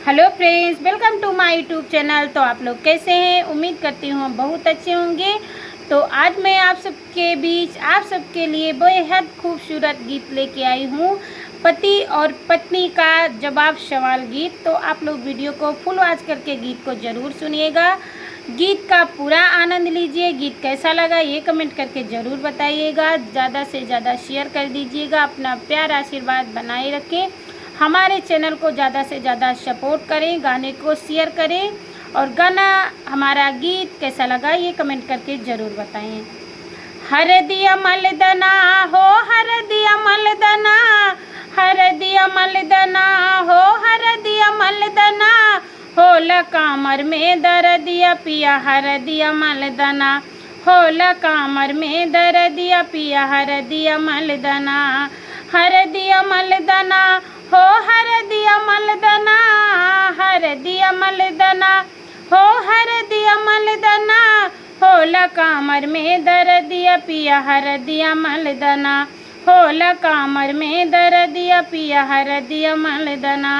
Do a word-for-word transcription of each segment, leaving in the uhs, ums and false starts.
Hello friends, welcome to my YouTube channel। तो आप लोग कैसे हैं? उम्मीद करती हूँ बहुत अच्छे होंगे। तो आज मैं आप सबके बीच, आप सबके लिए बेहद खूबसूरत गीत लेके आई हूँ, पति और पत्नी का जवाब सवाल गीत। तो आप लोग video को full watch करके गीत को ज़रूर सुनिएगा, गीत का पूरा आनंद लीजिए। गीत कैसा लगा ये comment करके ज़रूर बताइएगा, ज़्यादा से ज़्यादा share कर दीजिएगा। अपना प्यार आशीर्वाद बनाए रखें, हमारे channel को ज़्यादा से ज़्यादा support करें, गाने को share करें और गाना, हमारा गीत कैसा लगा ये comment करके ज़रूर बताएं। हरदिया मलदना हो, हरदिया मलदना, हरदिया मलदना हो, हरदिया मलदना, होला कामर में दरदिया पिया हरदिया मलदना, होला कामर में दरदिया पिया हरदिया मलदना, हरदिया मलदना हो, हरदिया मलदना, हरदिया मलदना हो, हरदिया मलदना, होला कामर में दरदिया पिया हरदिया मलदना, होला कामर में दरदिया पिया हरदिया मलदना।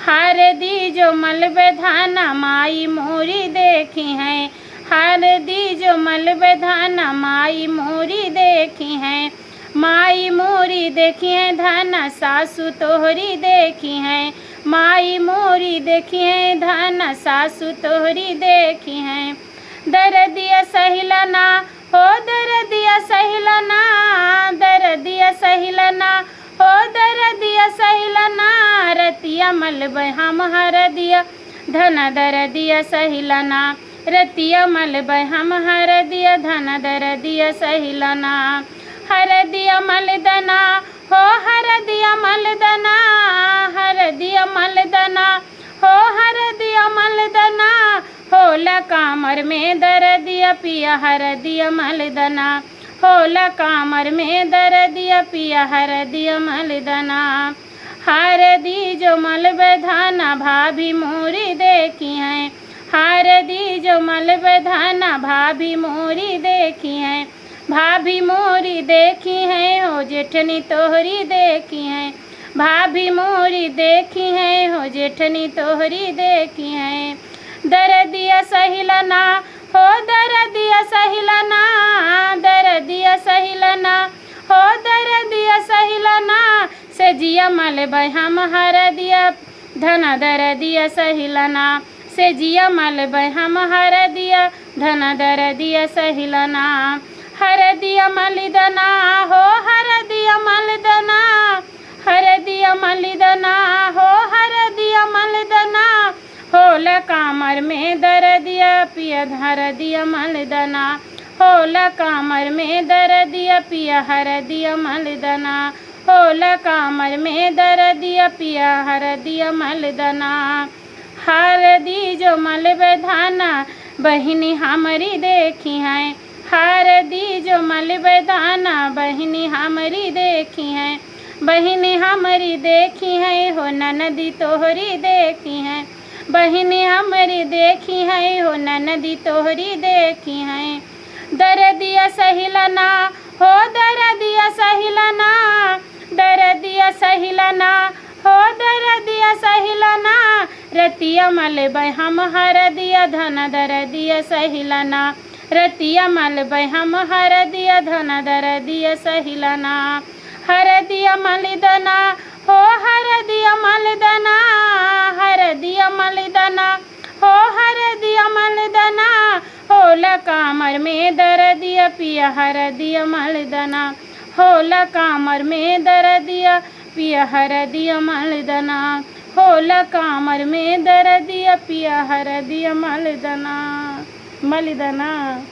हरदी जो मलबे धाना माई मोरी देखिहैं, हरदी जो मलबे धाना माई मोरी देखिहैं, माई मोरी देखिहैं धाना सासु तोहरी देखिहैं, माई मोरी देखिहैं धाना सासु तोहरी देखिहैं। दरदिया सहिलना हो, दरदिया सहिलना, दरदिया सहिलना हो, दरदिया सहिलना, रतिया मलबै हम हरदिया धन दरदिया सहिलना, रतिया मलबै हम हरदिया धन दरदिया सहिलना। हरदिया मलदना हो, हरदिया मलदना, हरदिया मलदना हो, हरदिया मलदना, होला कामर में दरदिया पिया हरदिया मलदना, होला कामर में दरदिया पिया हरदिया मलदना। हरदी जो मलबे धाना भाभी मोरी देखिहैं, हरदी जो मलबे धाना भाभी मोरी देखिहैं, भाभी मोरी देखिहैं हो जेठनी तोहरी देखिहैं, भाभी मोरी देखिहैं हो जेठनी तोहरी देखिहैं। दरदिया सहिलना हो, दरदिया सहिलना, दरदिया सहिलना हो, दरदिया सहिलना, सेजिया मलबै हम हरदिया धन दरदिया सहिलना, सेजिया मलबै हम हरदिया धन दरदिया सहिलना। हरदिया मलदना हो, हरदिया मलदना, हरदिया मलदना हो, हरदिया मलदना, होला कामर में दरदिया पिया हरदिया मलदना, होला कामर में दरदिया पिया हरदिया मलदना, होला कामर में दरदिया पिया हरदिया मलदना। हरदी जो मलबे धाना बहिनी हमरी देखिहैं, हरदी जो मलबे धाना बहिनी हमरी देखिहैं, बहिनी हमरी देखिहैं हो ननदी तोहरी देखिहैं, बहिनी हमरी देखिहैं हो ननदी तोहरी देखिहैं। दरदिया सहिलना हो, दरदिया सहिलना, दरदिया सहिलना हो, दरदिया सहिलना, रतिया मलबै हम हरदिया धन दरदिया सहिलना, रतिया मलबै हम हरदिया धन दरदिया सहिलना। हरदिया मलदना हो, हरदिया मलदना, हरदिया मलदना हो, हरदिया मलदना, होला कामर में दरदिया पिया हरदिया मलदना, होला कामर में दरदिया पिया हरदिया मलदना, होला कामर में दरदिया पिया हरदिया मलदना, मलदना।